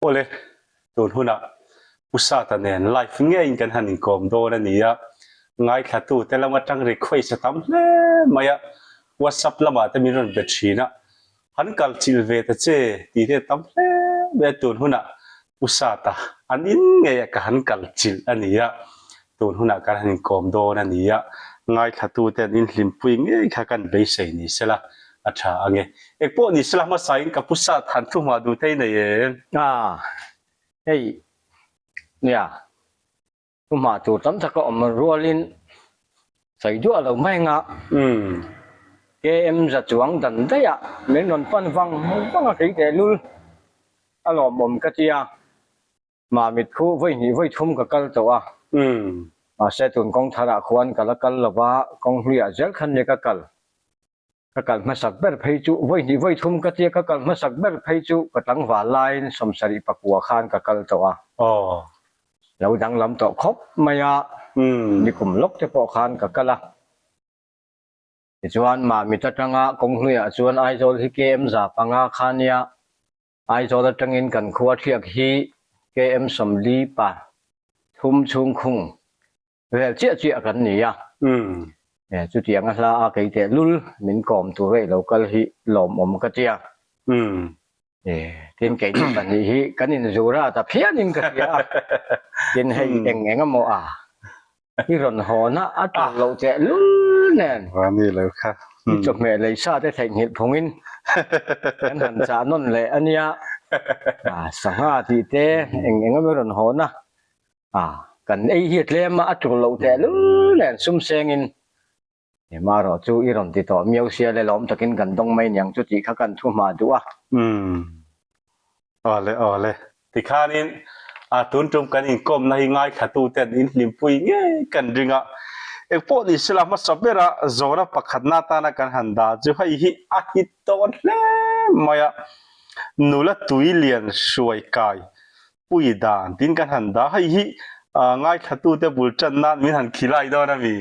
Awle, tun hunah Pu Sata nen live ngeiin kan han inkawm dawn a ni a, ngaithlatute lam atang request a tam hle mai a, WhatsApp lamah te min rawn be thin a, han kal chilh ve ta che tih te a tam hle mai a, tun hunah Pu Sata an in ngeiah ka han kal chilh a ni a, tun hunah kan han inkawm dawn a ni a, ngaithlatute an inhlimpui ngei kha kan beisei ni sela a tha ang e. Engpawh ni sela hmasain ka pu Sat han thu hma duh thei nei em? A, hei nia, thu hma tur tam tak a awm rualin sawi duah lo mai anga KM za chuang dan daih ah min rawn pan vang vang a kei tehlul a lawmawm ka tia. Mamit khu vawi hnih vawi thum ka kal tawh a, mahse tun kawng tharah khuan ka la kal lo va, kawng hluiah zel khan nia ka kal. Ka kal hmasak ber phei chu vawi hnih vawi thum ka tia ka kal hmasak ber phei chu ka tlangval laiin sawmsarih pakua khan ka kal tawh a. Lo danglam tawh khawp mai a, nikum lawk te pawh khan ka kal a. Tichuan Mamit atanga kawng hluiah chuan Aizawl hi KM za panga kha nia Aizawl atangin kan khua thliak hi KM 40 pa thum chhung khung vel chiah chiah kan ni a. Chutiang a hla a kei teh lul min kawm tur a i lo kal hi lawmawm ka tia. Tin keini pahnih hi kan inzura ta phianin ka hria a. Tin hei eng eng emaw a I rawn hawn a, a tul loh teh lul nen. Vani lo kha. I chawhmeh lei sa te theihnghilh phungin kan han chah nawn leh a nia. Sangha tih te eng eng emaw i rawn hawn a, kan ei hi a tlem a, a tul loh teh lul nen sum sengin Hemarawh chu i rawn ti tawh miau sia le lawm takin kan dawng mai niang chu tih kha kan thu hma duh a. Umm. Awle awle. Tikhanin a tun tum kan inkawmna hi ngaithlatu ten in hlimpui ngei kan ring a. Engpawh ni sela hmasa bera zawhna pakhatna atana kan han dah chu hei hi a hit dawn hle mai a. Nula tui lian hruai kai Pui dan tin kan han dah hei hi ngaithlatute bul tan nan min han khilai dawn a mi?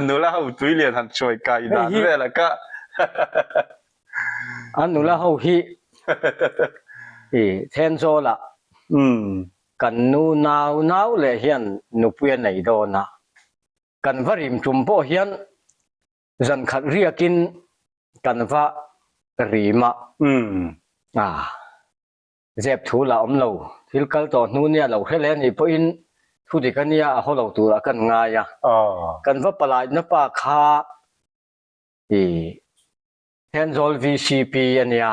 Nula ho tui lian han hruai kai dan vel a ka. A nula ho hi i Thenzawl ah kan nu nau nau leh hian nupui a nei dawn a, kan va rim tum pawh hian zan khat riakin kan va rim a. Zep thu lah awm lo, thil kal tawh hnu nia lo hre leh anih pawhin thu dik a nia a haw lo turah kan ngai a. Kan va palaitna pa kha i Thenzawl VCP a nia,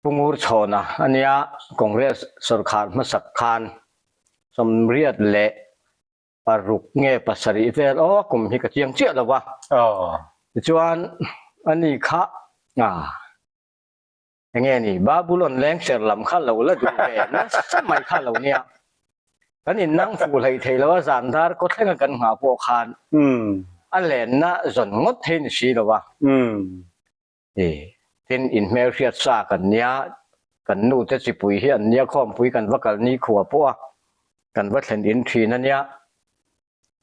Pu Ngur Chhawna a nia, Congress sawrkhar hmasak khan 80 leh paruk nge pasarih vel aw kum hi ka chiang chiah lo va. Tichuan ani kha Enge ni, Babulon lengser lam kha lo la duh ve nasa mai kha lo nia. Kan innang fuh hlei thei lo a, zan dar kaw thlenga kan nghah pawh khan a lenna zawn ngawt thei ni si lo a. Tin, inhmelhriat sa kan nia, kan nu te chipui hi an nia khawmpui kan va kal nikhua pawh a, kan va thlen in thin a nia.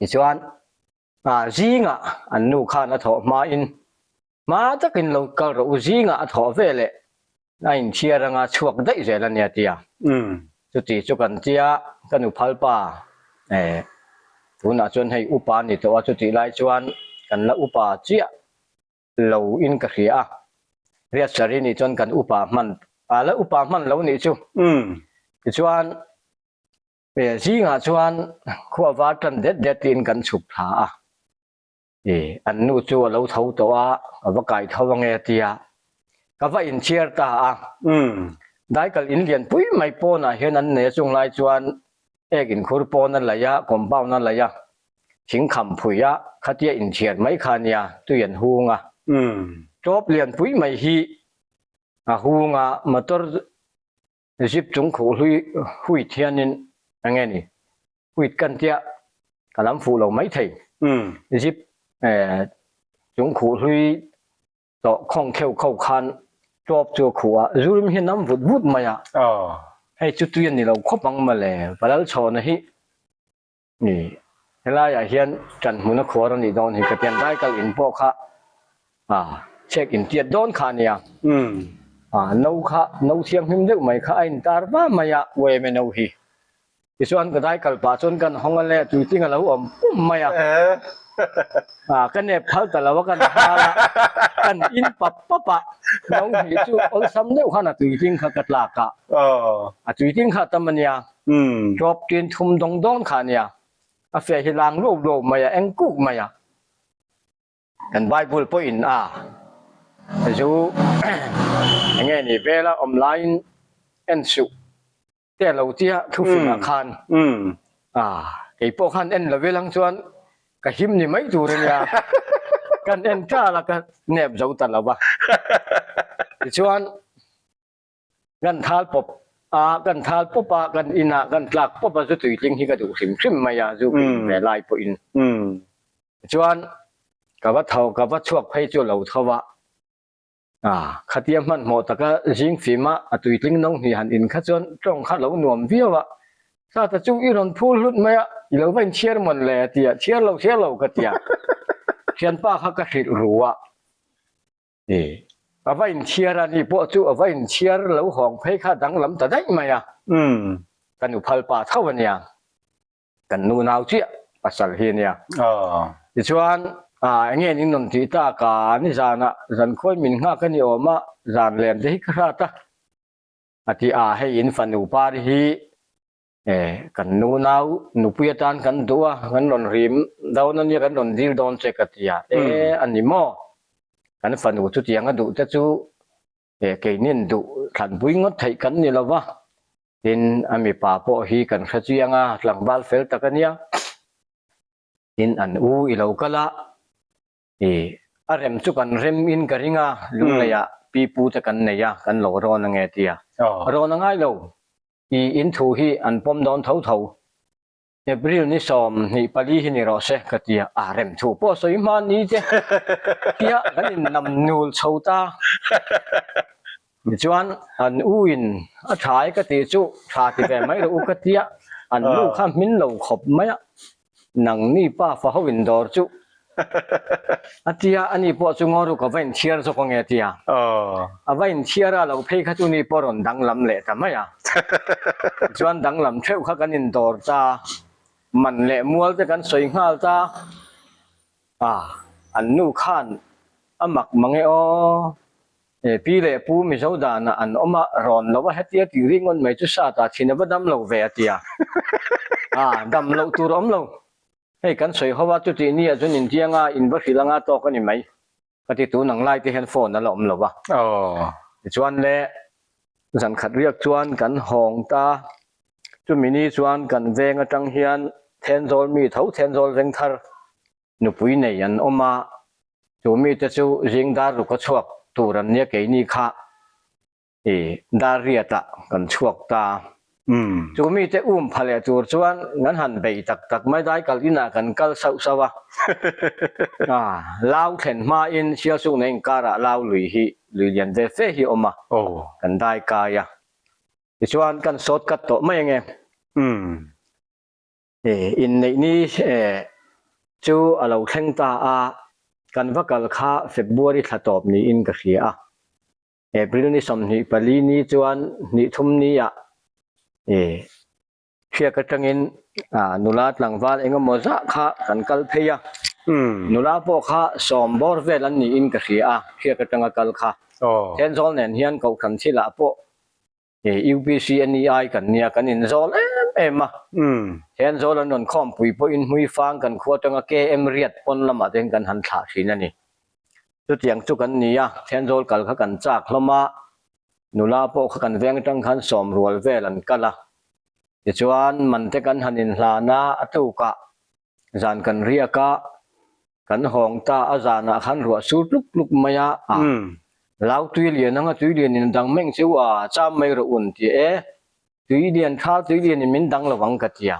Tichuan, zingah an nu khan a thawh hmain Hma takin lo kal rawh u zingah a thawh ve leh a inthiar anga chhuak daih zel a nia tia. Chuti chu kan tia ka nu phalpa eh tunah chuan hei upa a ni tawh a chutih lai chuan kan la upa chiah lo in ka hria a. Riatsari nih chuan kan upa hman a la upa hman lo nih chu. Tichuan zingah chuan khua var tan det det tiin kan chhuk thla a. I an nu chu a lo tho tawh a, ka va kai tho ange a ti a, ka va inchhiar ta a. Daikal in lianpui mai pawnah hian an nei a, chung lai chuan ek inkhur pawn a laih a, compound a laih a, thing kham phui a, khatia inchhiar mai kha a nia, tui an hung a. Tawp lianpui mai hi a hung a, motor zip chung khuh hlui huit hianin enge ni? Huit kan tia ka lam fuh lo mai thei. Zip chung khuh hlui tawh khawng kheuh kho khan tawp chu a khuh a, zurim hi nam vut vut mai a. Hei chu tui a ni lo khawp ang mawle, Valalchhawna hi helaiah hian ṭan hmun a khuar a nih dawn hi ka tiang daikal in pawh kha chek in tiat dawn kha a nia. Ah no kha no thianghlim deuh mai kha a intar va mai a uaime no hi. Tichuan ka dai kal pah chuan kan hawng a le tuiting a lo awm pum mai a. Ah ka nep phal ta lo a kan hal a, kan in pap pap a, no hnih chu awlsam deuh khan a tuiting kha ka tlak a. A tuiting kha a tam a nia, drop tin thum dawng dawn kha a nia, a fiah hi lang luau luau mai a, eng kuk mai a. Kan Bible pawhin a zu enge ni vela awm laiin en suh te a lo tia thufingah khan a kei pawh khan en lo vilang chuan ka him ni mai tur a nia kan en ṭal a ka nep zo ta lo va tichuan Kan thal pawp a, kan thal pawp a, kan inah kan tlak pawp a, zu tuitling hi ka duh hrim hrim mai a, zu ka in ve lai pawhin. Tichuan, ka va tho, ka va chhuak phei chu a lo tho a, a, khatia hmanhmawh taka zing fim a, a tuitling no hnih han in kha chuan tawng kha a lo nuam viau a, Tata chu i rawn phul hlut mai a, i lo va inchhiar mawn le a ti a, chhiar lo chhiar lo ka ti a, thianpa kha ka hrilh ru a. E, a va inchhiar a, ni pawh chu a va inchhiar lo hawng phei kha danglam ta daih mai a. Umm. Ka nu phal pa tho a nia, kan nu nau chiah pasal hi a nia. Aw. Tichuan, ah enge ning nawn tih tak a, nizanah zankhuai min nghak a ni awm a, zan lem te hi ka hrat a, a ti a, hei in fanu par hi E, kan nu nau nupui atan kan duh a, kan rawn rim dawn a nia, kan rawn dil dawn che ka ti a. E, a ni maw? Kan fanu chutiang a duh te chu e, keinin duh thlanpui ngawt theih kan ni lo va. Tin, a mipa pawh hi kan hre chiang a, tlangval fel tak a nia. Tin, an u i lo kal a, e, a rem chu kan rem in ka ring a, lungleiah pi pu te kan nei a, kan lo rawn ange ti a. Rawn a ngai lo. I in thu hi an pawm dawn tho tho. April ni 24 hi ni rawh se ka ti a, a rem thu pawh sawi hma ni te tia kan in nam nul chho ta. Tichuan an u in a tha e ka tih chu tha ti ve mai rawh u ka tia, an nu kha hmin lo khawp mai a. Nangni pa fa ho in dawr chu a tia, ani pawh chu ngaw ruk a va inchhiar zawk ange a tia. A va inchhiar a lo phei kha chu ni pawh rawn danglam leh ta mai a. Tichuan danglam theuh kha kan indawr ta, man leh mual te kan sawi nghal ta. A, an nu khan a mak mang e aw. He pi leh pu Mizo danah an awm a, rawn lo a hetia tih ri ngawn mai chu sat ah thin a va dam lo ve a ti a. Aa, dam loh tur a awm lo. Hei kan sawi ho a, chutih ni ah chuan intiang a, in va hrilh anga tawk a ni mai. Ka ti tun ang lai te hian phone a la awm lo a. Tichuan le, zan khat riak chuan kan hawng ta, chumi ni chuan kan veng atang hian Thenzawl mi tho Thenzawl veng thar Nupui nei an awm a, chu mite chu zing dar ruk a chhuak tur an nia keini kha i dar riatah kan chhuak ta. Chu mite um pha leh tur chuan kan han bei tak tak mai dai kal inah kan kal sauh sauh a. Lau thlen hmain Sialsukna inkarah Lau lui hi lui lian ve fe hi a awm a, kan dai kai a. Tichuan kan sawt kat tawh mai ange. Inneih ni chu a lo thleng ta a, kan va kal kha February thla tawp niin ka hria a. April ni 24 ni chuan hnih thum niah hriak atangin nula tlangval eng emaw zah kha kan kal phei a. Nula pawh kha sawm bawr vel an niin ka hria a, hriak atanga kal kha. Thenzawl nen hian Kohhran thilah pawh UPC NEI kan nia kan inzawl em em a, Thenzawl an rawn khawmpui pawhin Hmuifang kan khua atanga KM riat pawn lamah te hian kan han thlah thin a ni. Chutiang chu kan ni a, Thenzawl kal kha kan chak hlawm a, nula pawh kha kan veng atang khan sawm rual vel an kal a. Tichuan man te kan han inhlan a, a tukah zan kan riak a, Kan hawng ta a zanah khan ruah sur tluk tluk mai a, a lau tui lian anga tui lian in a dang meng cheu a, cham mai rawh un ti e, tui lian thal tui lian in min dang lo ang ka ti a.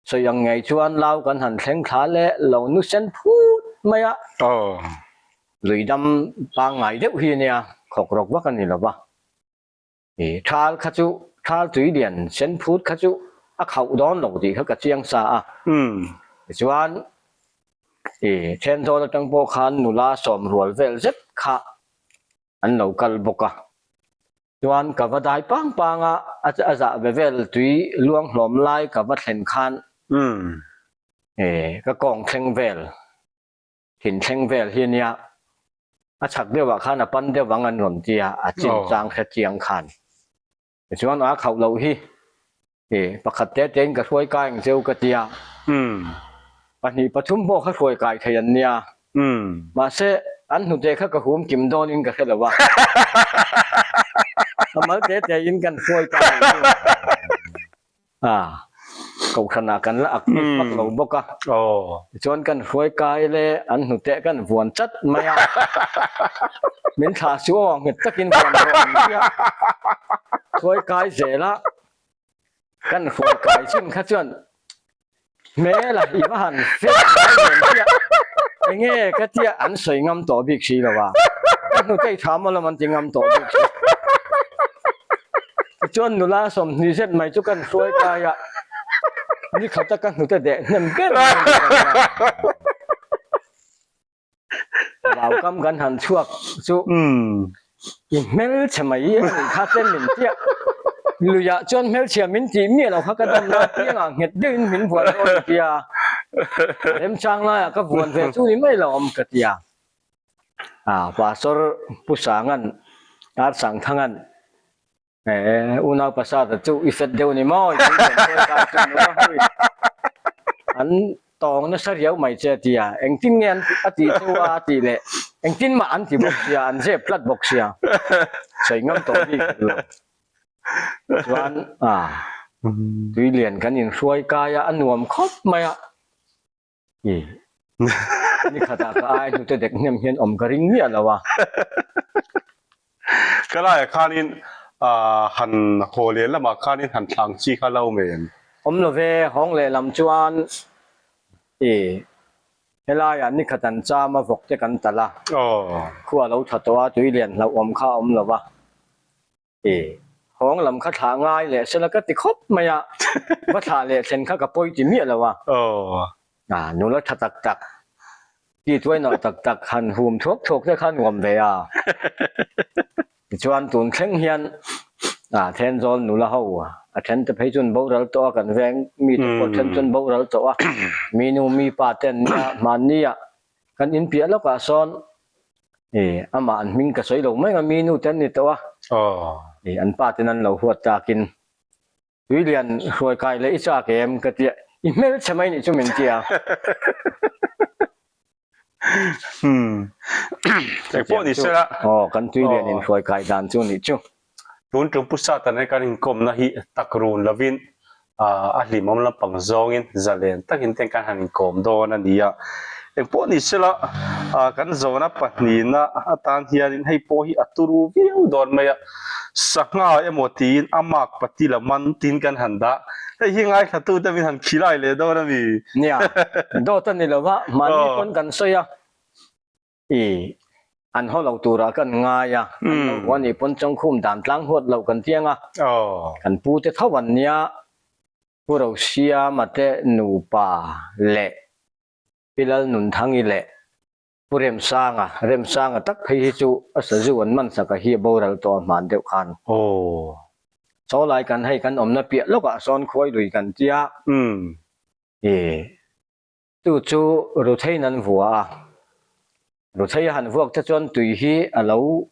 Sawi ang ngei chuan lau kan han thleng thla leh lo nu sen phut mai a, lui dam pangngai deuh hi a nia, khawk rawk vak a ni lo va. I thal kha chu, thal tui lian sen phut kha chu a khauh dawn lo tih kha ka chiang sa a. Tichuan, i Thenzawl atang pawh khan nula sawm rual vel zet kha an lo kal bawk a. Chuan ka va dai pang pang a, a zah ve vel tui luang hlawm lai ka va thlen khan ka kawng thleng vel, thin thleng vel hi ania, a chhak deuhah khan a pan deuh ang an rawn ti a, a chin chang hre chiang khan. Tichuan a khauh loh hi pakhat te tein ka hruai kai ang cheu ka ti a, pahnih pathum pawh kha hruai kai thei an nia, mahse an hnute kha ka hum kim dawnin ka hre lo a, a mal te tein kan hruai ta ang chu. A, kohhranah kan la active vak lo bawk a, tichuan kan hruai kai le an hnute kan vuan chat mai a, min thlah su aw nghet takin vuan rawh an ti a, hruai kai zel a, kan hruai kai chin kha chuan hmel a i va han fit ngai nen chiah, enge ka tia an sawi ngam tawh bik si lo a, ka hnute i tha maw lam an ti ngam tawh bik si. Tichuan nula 20 zet mai chu kan hruai kai a, ni khata ka hnute deh hnem ber mai a ni ka nia. Vau kam kan han chhuak chu i hmelchhe mai a nih kha ten min tia. Luiah chuan hmelchhia min tih miah lo kha ka dam lai piangah nghet deuhin min vuan dawn a tia. A remchang laiah ka vuan ve chu ni mai lo awm ka tia. A Pastor Pu Sanga'n Ar Sangthanga'n Eh, unau pasata chu i fet deuh ni maw? I tui lian kual kai chu nula hui. An tawng nasa riau mai che a ti a, engtin nge an a tih chu a a tih leh engtin mah an ti bawk sia, an zep tlat bawk sia. Sawi ngam tawh bik hek lo. Chuan a tui lian kan inhruai kai a, a nuam khawp mai a. I ni khatah ka ai hnute dek hnem hian awm ka ring miah lo a. Ka laiah khanin han haw leh lamah khanin han thlang chi kha lo mai em? Awm lo ve, hawng leh lam chuan i helaiah ni khat an cham a, vawk te kan talh a, khua lo tha tawh a, tui lian hlauhawm kha a awm lo va. I hawng lam kha thlah ngai leh sela ka ti khawp mai a, va thlah leh thlen kha ka pawi ti miah lo a. A nula tha tak tak, ti tuai nawh tak tak han hum thuak thuak te kha nuam ve a. Tichuan tun thleng hian a Thenzawl nula ho a then te phei chuan boral tawh a, kan veng mi te pawh then chuan boral tawh a, mi nu mi pa te an nia, hmanni ah Kan in piah lawkah sawn i amah an hming ka sawi lo mai ang a, mi nu te an ni tawh a, i an pa ten an lo huat takin Tuilian hruai kai leh i chak em ka ti a, i hmelchhe mai nih chu min ti a. Engpawh ni sela. Aw kan Tuilian in hruai kai dan chu nih chu. Tun tum Pu Satan he kan inkawmna hi tak run lovin a hlimawm lampang zawngin zalen takin ten kan han inkawm dawn a ni a. Engpawh ni sela kan zawna pahnihna atan hianin hei pawh hi a turu viau dawn mai a, sangha emaw tiin a mark pati la man tiin kan han dah. Hei hi ngaithlatute min han khilai leh dawn a mi? Nia, dawt a ni lo va, mahni pawn kan sawi a. I an haw lo turah kan ngai a, an lo haw anih pawn Chawngkhum dan tlang huat loh kan tiang a, kan pu te tho an nia, Pu Rosiama te nupa leh Pi Lalnunthangi leh Pu Remsanga, Remsanga tak phei hi chu a sazu an man sak a hi a boral tawh a hman deuh khan. Chaw lai kan hei kan awmna piah lawkah sawn khuai lui kan tia, i Chu chu Rutheiin an vua a, Ruthei a han vuak te chuan tui hi a lo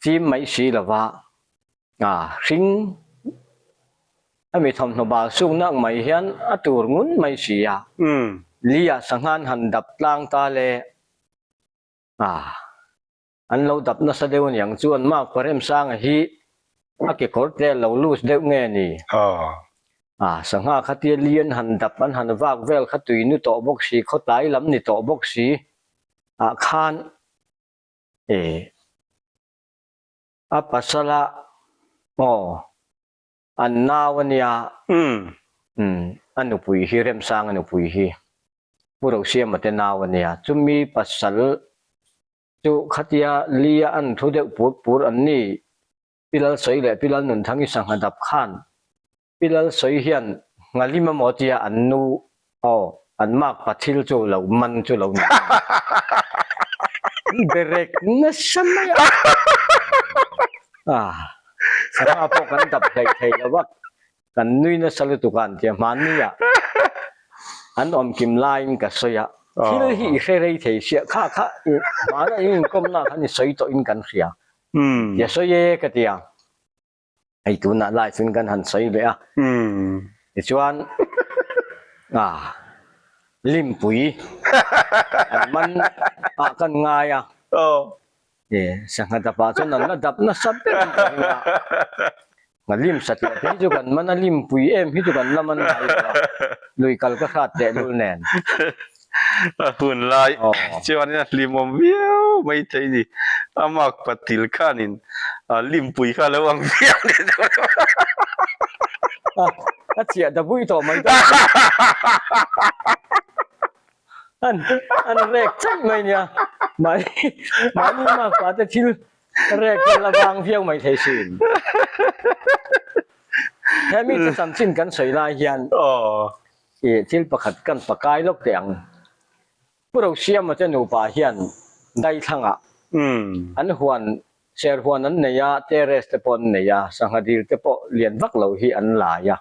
fim mai si lo va, a hring a mi thawmhnaw bal suk nak mai hian a tur ngun mai si a, Lia sanghan han dap tlang ta le a. An lo dap nasa deuh aniang chuan Mark Paremsanga hi a kekawr te a lo loose deuh nge ni? A sangha khatia li an han dap an han vak vel kha tui nu tawh bawk si, khawtlai lam ni tawh bawk si ah khan e a pasala aw an nau ania a nupui hi Remsanga nupui hi Pu Rosiama te nau ania chumi pasal Chu khatia lia an thu deuh pur pur an ni. Pi Lalsawi leh Pi Lalnunthangi sangha dap khan Pi Lalsawi hian nghalim emaw tia an nu aw an makpa thil chu lo man chu lo ni a. An berek nasa mai a. Sangha pawh kan dap hleih thei lo a, kan nui nasa lutuk a an ti a, hmanni ah an awm kim laiin ka sawi a, thil hi i hre rei thei sia, kha kha i hmana in inkawmna khan i sawi tawhin kan hria, tia sawi e ka ti a. Hei tunah live in kan han sawi leh a, tichuan ah Limpui an man ah kan ngai a, sangha dap ah chuan an la dap nasa ber in ka ring a, nga lim satliah te hi chu kan man a, Limpui em hi chu kan la man ngai lo a, lui kal ka hrat tehlul nen. A hun lai chuanin a hlimawm viau mai thei ni. A mak patil khanin a limpui kha lo ang viau ni dawn a. A chiah ta bui tawh mai dawn. An an rek chaih mai nia. Mahni mahni makpa te thil rek hi la vang viau mai thei sin. He mite chanchin kan sawi lai hian. I thil pakhat kan pakai lawk teh ang. Pu Rosiama te nupa hian daithlangah an huan ser huan an nei a, terrace te pawh an nei a, sangha dil te pawh lian vak lo hi an lai a.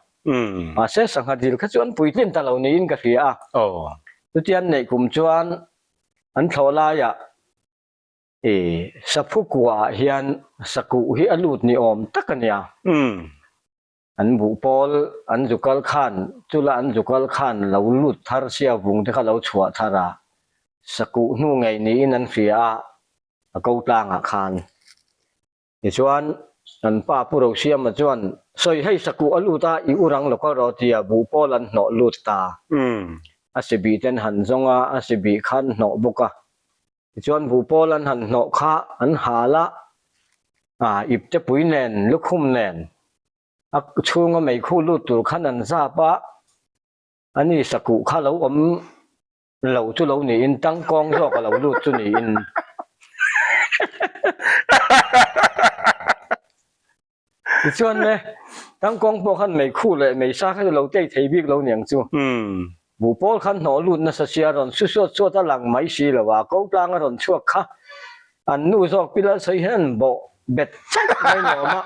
Mahse sangha dil kha chu an puitlin ta lo niin ka hria a. Chutia an neih kum chuan an thlawh laiah I saphu kuaah hian sakuh hi a lut ni awm tak a nia. An buh pawl an zu kal khan, chula an zu kal khan lo lut thar sia vung te kha lo chhuah thar a, sakuh hnu ngei niin an hria a, a ko tlangah khan. Tichuan, an pa Pu Rosiama chuan, Sawi hei sakuh a lut a, i urang lo kal rawh tia buh pawl an hnawh lut ta. A sibih ten han zawng a, a sibih khan hnawh bawk a. Tichuan buh pawl an han hnawh kha an hal a, ipte pui nen, lukhum nen, A chhunga meikhu lut tur khan an zap a, ani sakuh kha lo awm lo chu lo niin tangkawng zawk a lo lut chu niin. Tichuan le, tangkawng pawh khan meikhu leh meisa kha chu lo tei thei bik lo niang chu. Buh pawl khan hnawh lut nasa sia rawn su suat suat a lang mai si lo a, ko tlang a rawn chhuak kha an nu zawk pi Lalsawi hian an bawh bet chaih mai nuam a,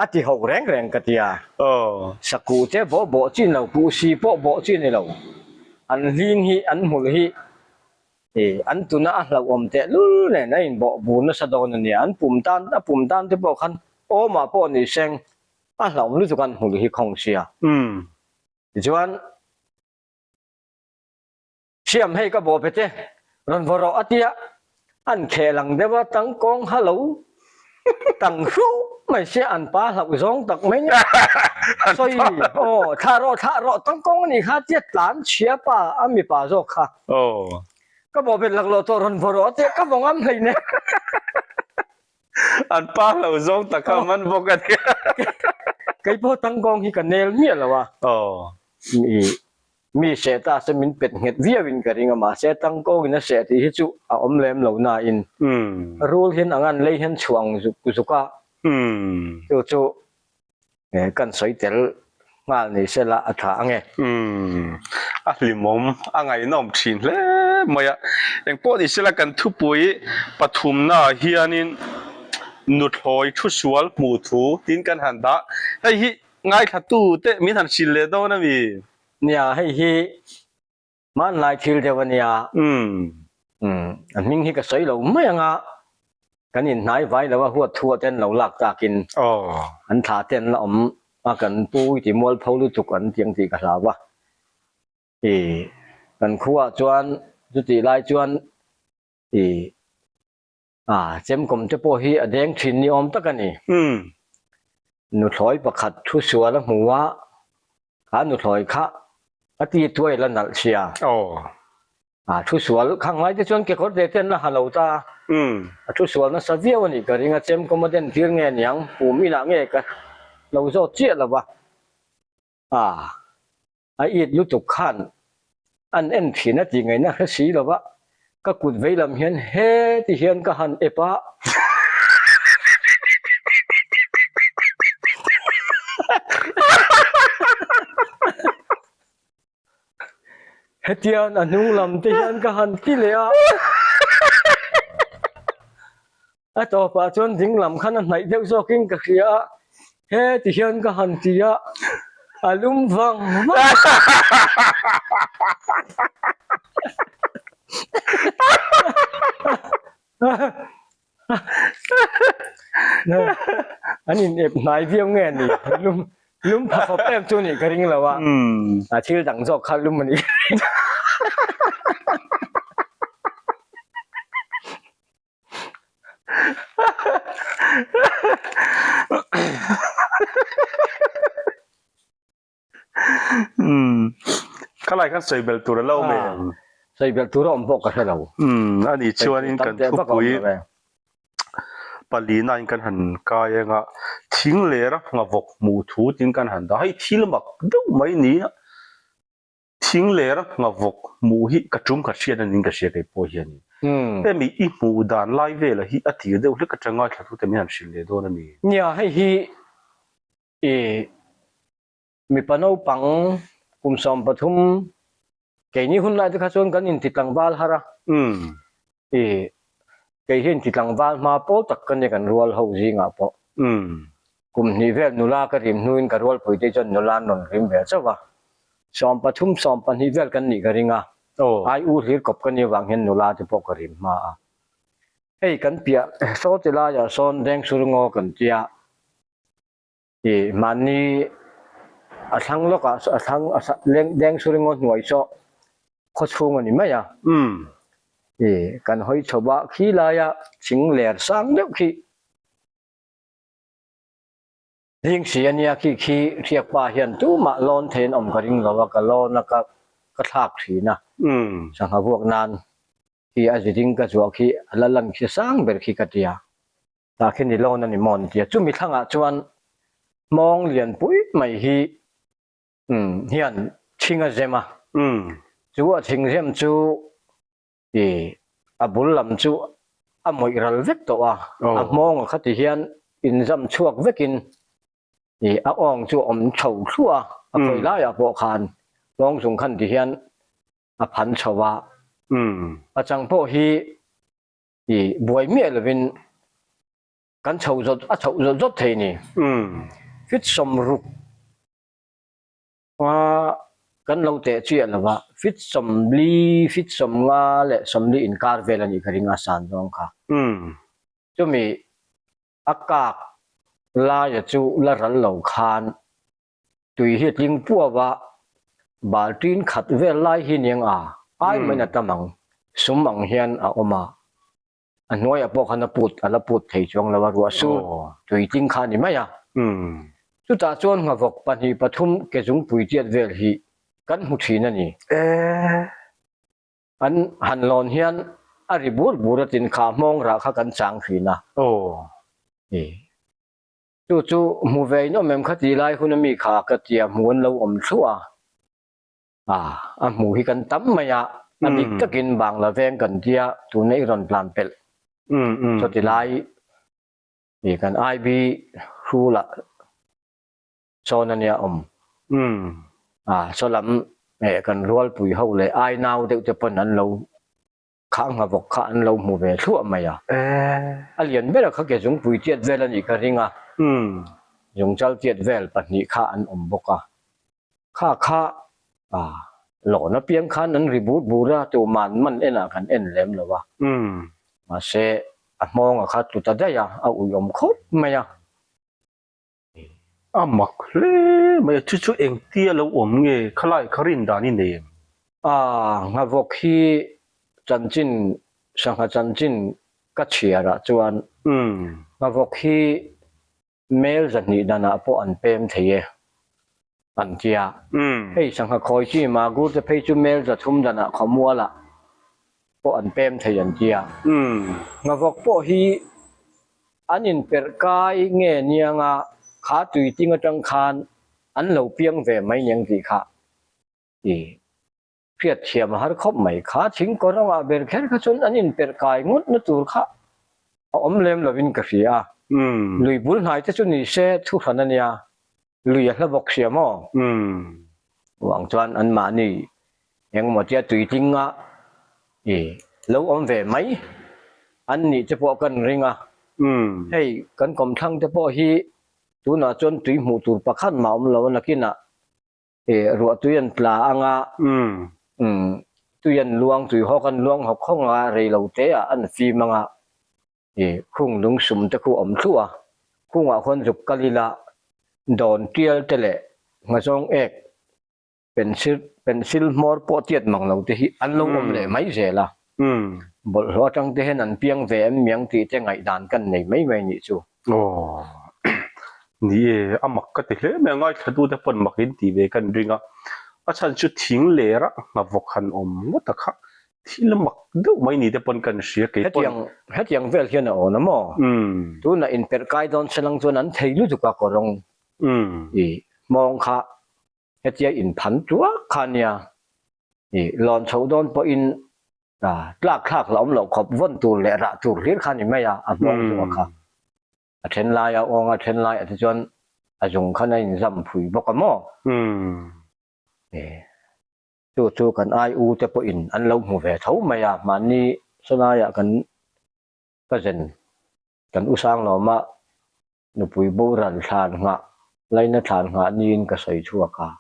a ti ho reng reng ka ti a. Sakuh te bawh bawh chi ni lo, kuh si pawh bawh chi ni lo, an hling hi an hmul hi an tuna a hlauhawm tehlul nen a inbawh bur nasa dawn a nia, an pum tan a pum tan te pawh khan awmah pawh ni seng A hlauhawm lutuk an hmul hi khawng sia. Tichuan, Siam hei ka bawh pe che, rawn vaw rawh a tia, an kheh lang deuh a, tangkawng ha lo tang hruh mai sia, an pa hlauh zawng tak mai nia. Sawi, aw, thlah rawh, thlah rawh, tangkawng a nih kha tia tlan chhia pa, a mipa zawk kha. Ka bawh bet laklawh tawh rawn vaw rawh a tia, ka vaw ngam hleine. An pa hlo zawng tak kha man bawk a nia. Kei pawh tangkawng hi ka nel miah lo a. Mi mi seh ta se min pet nghet viau in ka ring a mahse tangkawng in a seh tih hi chu a awm lem lo na in rul hian ang an lei hian chhuang zuk zuk a. Chu chu Kan sawi tel nghal ni se la a tha ang e. Umm, a hlimawm, a ngaihnawm thin hle mai a. Engpawh ni sela kan thupui pathumnaah hianin nuthlawi thu sual hmuh thu tiin kan han dah. Hei hi ngaithla te min han hrilh leh dawn a mi? Nia, hei hi Hmanlai thil deuh a nia. Umm, a hming hi ka sawi lo mai ang a, kan inhnai vai lo a huat thu ah ten lo lak takin an thla te an la awm a, kan pu i ti mualpho lutuk an ti ang tih ka hlau a. I kan khuaah chuan chutih lai chuan i A chemkawm te pawh hi a deng thin ni awm tak a ni. Nuthlawi pakhat thu sual a hmu a, kha nuthlawi kha a ti tuai la nalh sia. A thu sual khang lai te chuan kekawr te te an la ha lo ta. A thu sual nasa viau a nih ka ring a, chemkawm a den tir nge niang, pum inah nge ka lo zawt chiah lo va. A. A it lutuk khan an en thin a tih ngaihna hre si lo va, ka kut veilam hian he ti hian ka han ep a. Hetian a hnung lam te hian ka han ti leh a. A tawpah chuan ding lam khan a hnaih deuh zawkin ka hria a, he ti hian ka han ti a, a lum vang vang. An in ep hnai viau nge ni lum lum pha khawp em chu nih ka ring lo a a thil dang zawk kha lum a nih ka ring. Khalai khan sawi belh tur a lo awm em? Sawi belh tur a awm pawh ka hre lo. A nih chuanin kan thupui palina in kan han kai ang a, thing ler a nghavawk hmuh thu tin kan han dah a, hei thil mak deuh mai ni a, thing ler a nghavawk hmuh hi ka tum khat hriat a niin ka hria kei pawh hianin. Hemi i hmuh dan lai velah hi a tir deuh hlek atanga ngaithla tute min han hrilh leh dawn a ni. Nia, hei hi i Mipa naupang kum 13 keini hun lai te kha chuan kan inti tlangval har a, i kei hi inti tlangval hma pawl tak ka nia kan rual ho zingah pawh. Kum hnih vel nula ka rim hnuin ka rualpui te chuan nula an rawn rim ve chauh a, 13 12 vel kan nih ka ring a, ai u hlir kawp ka nih avang hian nula te pawh ka rim hma a. Hei kan piah saw ti laiah sawn Dengsur ngaw kan tia. I mahni a thlang lawkah a thlang a leng deng sur emaw hnuai saw khaw chhung a ni mai a. I kan hawi chho a khi laia thing ler sang deuh khi ding si a nia khi khi hriak pa hian tumah lawn theiin awm ka ring lo a ka lawn a ka ka thlak thin a sangha vuak nan khi a ziding ka zuah khi a la lan khi sang ber khi ka tia. Tah khi ni lawn a ni maw an ti a, chumi thlangah chuan hmawng lian pui mai hi hian thing a zem a, chu a thing zem chu i a bul lam chu a mawih ral vek tawh a, a hmawng a khati hian inzam chhuak vekin i a awng chu a awm chho thluah a, a khawi laiah pawh khan hmawng chung khan ti hian a phan chho a, pachang pawh hi I buai miah lovin kan chho zawt a chhoh zawt zawt thei ni. Fit 60 a kan lo teh chiah lova fit 40 fit 50 leh 40 inkar vel a nih ka ring a san zawng kha. Chumi a kak laia chu la ral lo khan tui hi a tling puau a, baltin khat vel lai hi niang a, ai maiin a tam ang, sum ang hian a awm a, a hnuaiah pawh khan a put a la put thei chuang lo a, ruah sur tui tling kha a ni mai a. Chutah chuan nghavawk pahnih pathum ke zungpui tiat vel hi kan hmu thin a ni. An han lawn hian a ri bur bur a tin kha hmawng rah kha kan chang thin a. Chu chu hmu ve in awm em kha tih lai hun a mi kha ka tia hmu an lo awm thluah a, a hmu hi kan tam mai a, a bik takin Bangla veng kan tia tuna i rawn tlan pelh chuti lai i kan IB hrulah sawn a nia awm a, saw lam kan rualpui ho leh ai nau deuh te pawn an lo Kha nghavawk kha an lo hmu ve thluah mai a. A lian ber a kha ke zungpui tiat vel a nih ka ring a. Zungchal tiat vel pahnih kha an awm bawk a. Kha kha lawn apiang khan an ri bur bur a, tuman man enah kan en lem lo a. Mahse, a hmawnga kha tlu ta daih a, a uiawm khawp mai a. A mak hle mai a, chu chu engtia lo awm nge khalai kha rin dan i nei em? A nghavawk hi chanchin sangha chanchin ka chhiar ah chuan nghavawk hi mel 200 danah pawh an pem thei e an tia. Hei sangha khawi chi magur te phei chu mel 300 danah khawmual ah pawh an pem thei an tia. Nghavawk pawh hi an inperh kai nge nianga kha tui ting atang khan an lo piang ve mai niang tih kha i hriat thiam a har khawp mai. Kha thing kawrawngah ber kher kha chuan an inperh kai ngawt na tur kha a awm lem lovin ka hria a. Lui bul hnai te chu ni se thuhran a nia. Lui a hla bawk sia maw? Vang chuan anmahni engemaw tia tuitlinga i lo awm ve mai an nih te pawh kan ring a. Hei kan kawmthlang te pawh hi tunah chuan tui hmuh tur pakhat mah awm lo a nakinah ih ruah tui an tla anga tui an luang tui hawk an luang hawk hawk anga rei lo te ah an fim anga ih khung lung sum te khu awm thluah a khungah khuan zuk kal ila dawn tial te leh nghazawng ek Pencil pencil hmawr pawh tiat mang lo te hi an lo awm leh mai zel a. Bawlhhlawh atang te hian an piang ve em miang tih te ngaihdan kan nei mai mai nih chu. Aw ni e, a mak ka ti hle mai a, ngaithla tu te pawn mak in tih ve kan ring a, a chhan chu thing ler a nghavawk han awm ngawt a kha thil mak deuh mai ni te pawn kan hria kei pawn. Hetiang hetiang vel hian a awn a maw? Tunah inperh kai dawn selang chuan an thei lutuk a kawrawng i hmawng kha Hetia inphan tuak kha nia, i lawn chhoh dawn pawhin tlak thlak la awm loh khawp vawn tur leh rah tur hlir kha ni mai a, a hmawng chu a kha. A then lai a awng a, then lai ah te chuan a zung khan a inzam phui bawk a maw? Chu chu kan ai u te pawhin an lo hmu ve tho mai a, mahni sawlaiah kan ka zen kan u sang lawm a, Nupui boral thlan nghah, laina thlan nghah niin ka sawi chhuak a,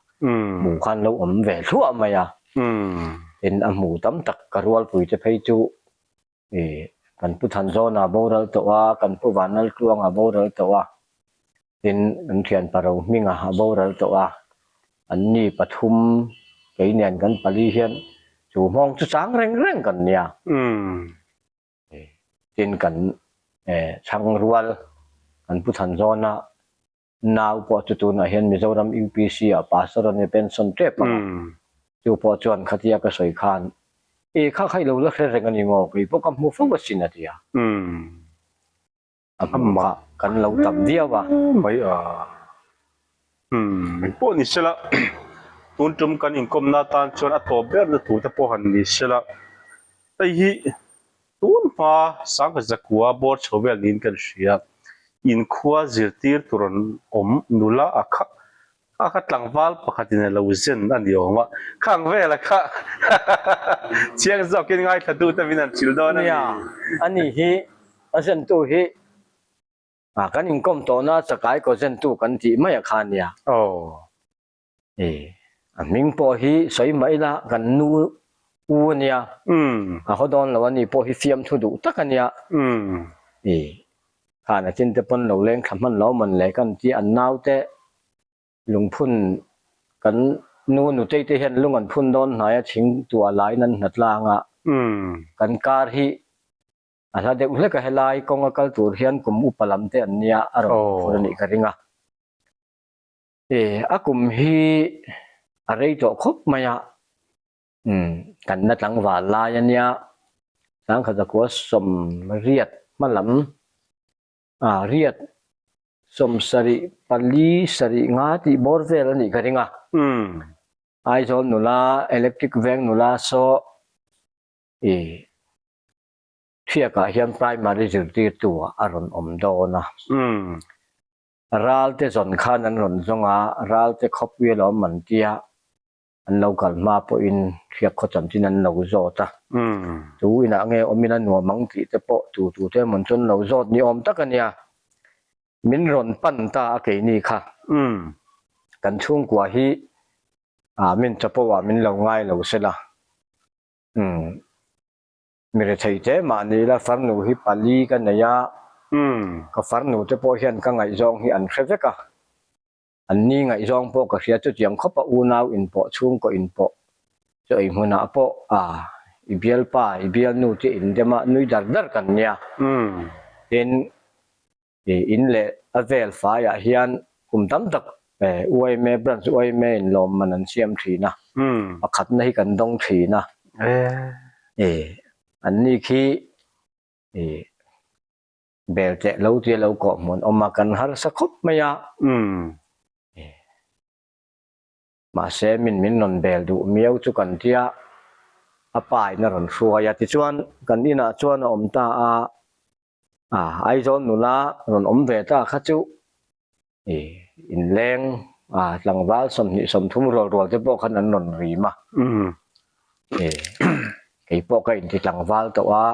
hmu khan lo awm ve thluah mai a, tin a hmu tam tak ka rualpui te phei chu ih kan Pu Thanzawna boral tawh a, kan Pu Vanlaltluanga boral tawh a, tin kan thianpa Rohminga a boral tawh a, an ni pathum kei nen kan pali hian chu hmawng chu chang reng reng kan nia. Tin kan chhang rual kan Pu Thanzawna nau pawh chu tunah hian Mizoram UPC ah pastor a nia pension tep ang a, chu pawh chuan khatia ka sawi khan e kha kha i lo la hre reng a ni maw kei pawh ka hmu fo asin a ti a. A hmuh kha kan lo tam viau a. Mai a. Umm engpawh ni sela tun tum kan inkawmna atan chuan a tawp berna tur te pawh han ni sela hei hi tun hma sangha zakua bawr chho vel niin kan hria inkhua zirtir tur an awm nula a kha Kha kha tlangval pakhatin a lo zen a ni awm a, khang vela kha chiang zawkin ngaithlatute min han hrilh dawn a ni. Nia, ani hi a zentu hi kan inkawm tawhna chakai kaw zentu kan tih mai a kha nia. Aw. E, a hming pawh hi sawi mah ila kan nu u a nia, a haw dawn lo a ni pawh hi fiamthu duh tak a nia. E, Khan a chin te pawn lo leng thla hman lo man le kan ti an naute lungphun kan nu nutei te hian lung an phun dawn hnai a thing tuah laiin an hna tlang a kan kar hi a hla deuh hlek a helai kawng a kal tur hian kum upa lam te an nia a rawn phur a nih ka ring a e a kum hi a rei tawh khawp mai a. Umm, kan la tlangval lai a nia, sangkhat zakua sawmriat hma lam, ah riat sawmsarih pali sarih nga tih bawr vel a nih ka ring a. Umm. Aizawl nula, electric veng nula saw ih Thiakah hian primary zirtirtu ah a rawn awm dawn a. Umm. Ralte zawn khan an rawn zawng a, ralte khawpui alawm an tia, An lo kal hma pawhin hriak khaw chanchin an lo zawt a, tu inah nge awmin a nuam ang tih te pawh tu tu te emawn chu an lo zawt ni awm tak a nia. Min rawn pan ta a keini kha. Kan chhungkua hi min chapo ah min lo ngai lo sela. Mi rethei te mahni ila farnu hi pali ka nei a, ka farnu te pawh hian ka ngaihzawng hi an hre vek a. An ni ngaihzawng pawh ka hria chutiang khawpa unau inpawh chhungkaw inpawh chu ei hmunah pawh a i bialpa i bialnu te indem a nui dar dar kan nia. Tin i in leh a vel faiah hian kum tam tak UIMA branch UIMA in lawmman an siam thin a, pakhatna hi kan dawng thin a. An ni khi i Bel teh lo tia lo kawh hmun awm a kan harsa khawp mai a. Mahse min min rawn bel duh miau chu kan tia a pa in a rawn hruai a tichuan kan inah chuan a awm ta a, Aizawl nula rawn awm ve ta kha chu Inleng tlangval 20 30 rual rual te pawh khan an rawn rim a. Kei pawh ka inti tlangval tawh a,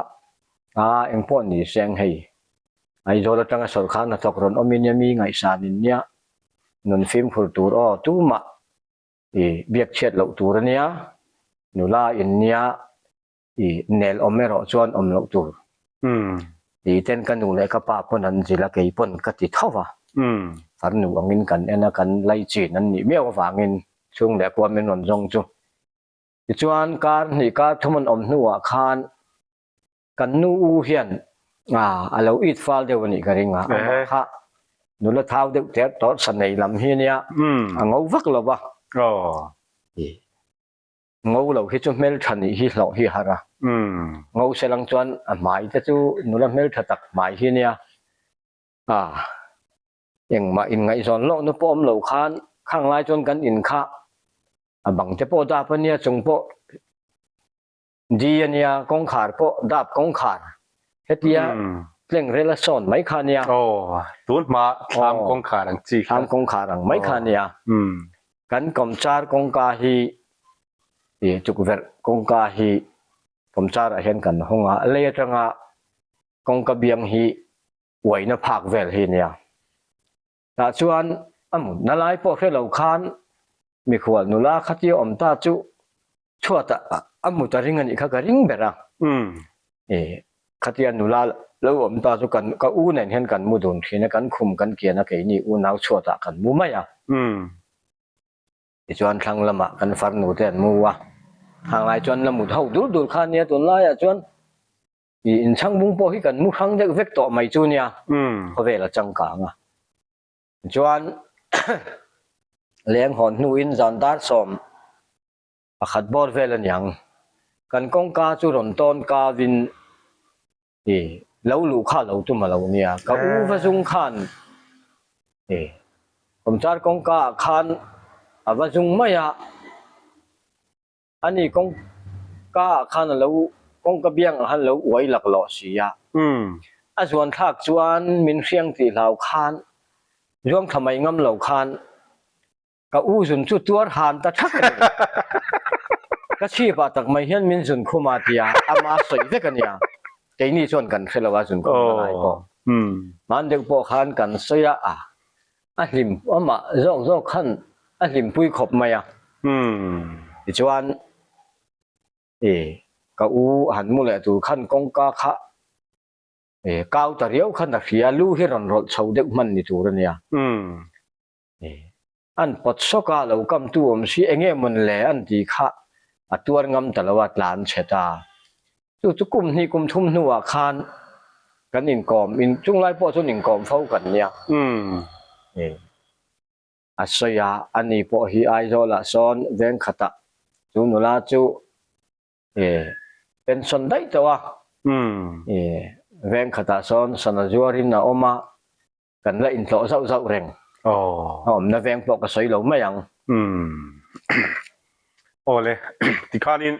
a engpawh ni seng hei. Aizawl atanga sawrkar hnathawk rawn awm in nia mi ngaihsan in nia nun fimkhur tur aw tumah i biak chhiat loh tur a nia nula in nia i nel awm erawh chuan awm loh tur ti ten ka nu leh ka pa pawn an zilh a kei pawn ka ti tho va farnu angin kan en a kan laichin an nih miau avangin chhung leh kua min rawn zawng chu tichuan kar hnih kar thum an awm hnuah khan Kan nu u hian a lo it fal deuh a nih ka ring a, amah kha nula thau deuh ter tawrh sa nei lam hi a nia, a ngo vak lo va. Ngo lo hi chu hmeltha nih hi hlawh hi a har a, ngo se lang chuan a hmai te chu nula hmeltha tak hmai hi a nia, engmah inngaihzawn lohna pawh awm lo khan khang lai chuan kan in kha a bang te pawh dap a nia chung pawh Di a nia, kawngkhar pawh dap kawngkhar hetia tleng rel a sawn mai kha a nia. Aw, tun hma thlam kawngkhar ang chi kha. Thlam kawngkhar ang mai kha a nia. Kan kawmchar kawngka hi ih tukverh kawngka hi kawmchar ah hian kan hawng a, lei atanga kawngka biang hi uaina phak vel hi a nia. Tah chuan a mutna lai pawh hre lo khan mikhual nula khatia awm ta chu chhuatah a mut a ring a nih kha ka ring ber a. Khatia nula lo awm ta chu kan ka u nen hian kan mu dun thin a, kan khum kan kian a keini unau chhuatah kan mu mai a. Tichuan thlang lamah kan farnu te an mu a, hanglai chuan la mut ho dur dur kha nia tunlaiah chuan I inchhangbung pawh hi kan mu hrang deuh vek tawh mai chu nia, khawvel a changkang a. Tichuan leng hawn hnuin zan dar 11 bawr vel a niang, kan kawngka chu rawn tawn kavin i lo luh kha lo tum a lo nia, ka u va zung khan i kawmchar kawngka ah khan a va zung mai a. Ani kawngka ah khan a lo kawngka biang ah khan a lo uai laklawh si a. A zuan thlak chuan min hriang tih hlau khan zuang thla mai ngam lo khan ka u zun chu tuar han ta thak a ni. Ka chhip ah tak mai hian min zun khum a tia ama sawi vek a nia. Keini chuan kan hre lo a zun khum na lai pawh. Hman deuh pawh khan kan sawi a a. A hlim amah zawk zawk khan a hlimpui khawp mai a. Tichuan e ka u a han mu leh tur khan kawngka kha e kau ta riau khan a hria lu hi rawn rawlh chho deuh hman ni tur a nia. E an pawt sawk a lo kamtu awm si eng nge mawn le an tih kha a tuar ngam ta lo a tlan chhe ta. Chu chu kum hnih kum thum hnuah khan kan inkawm, in chunglai pawh chuan inkawm fo kan nia. A sawi a, ani pawh hi Aizawlah sawn veng khatah chu nula chu pension daih tawh a, veng khatah sawn sana zuarin a awm a, Kan la intlawh zauh zauh reng. Aw. A awmna veng pawh ka sawi lo mai ang. Umm. Awle, tikhanin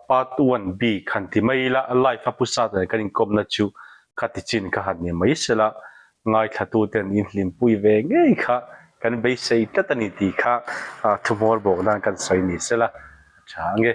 part one bik han ti mai ila, live a pu sat nen kan inkawmna chu kha ti chin kha han ni mai sela, ngaithlatuten in hlimpui ve ngei kha kan beisei tlat a ni tih kha thuhmawr bawk nan kan sawi ni sela a tha ange.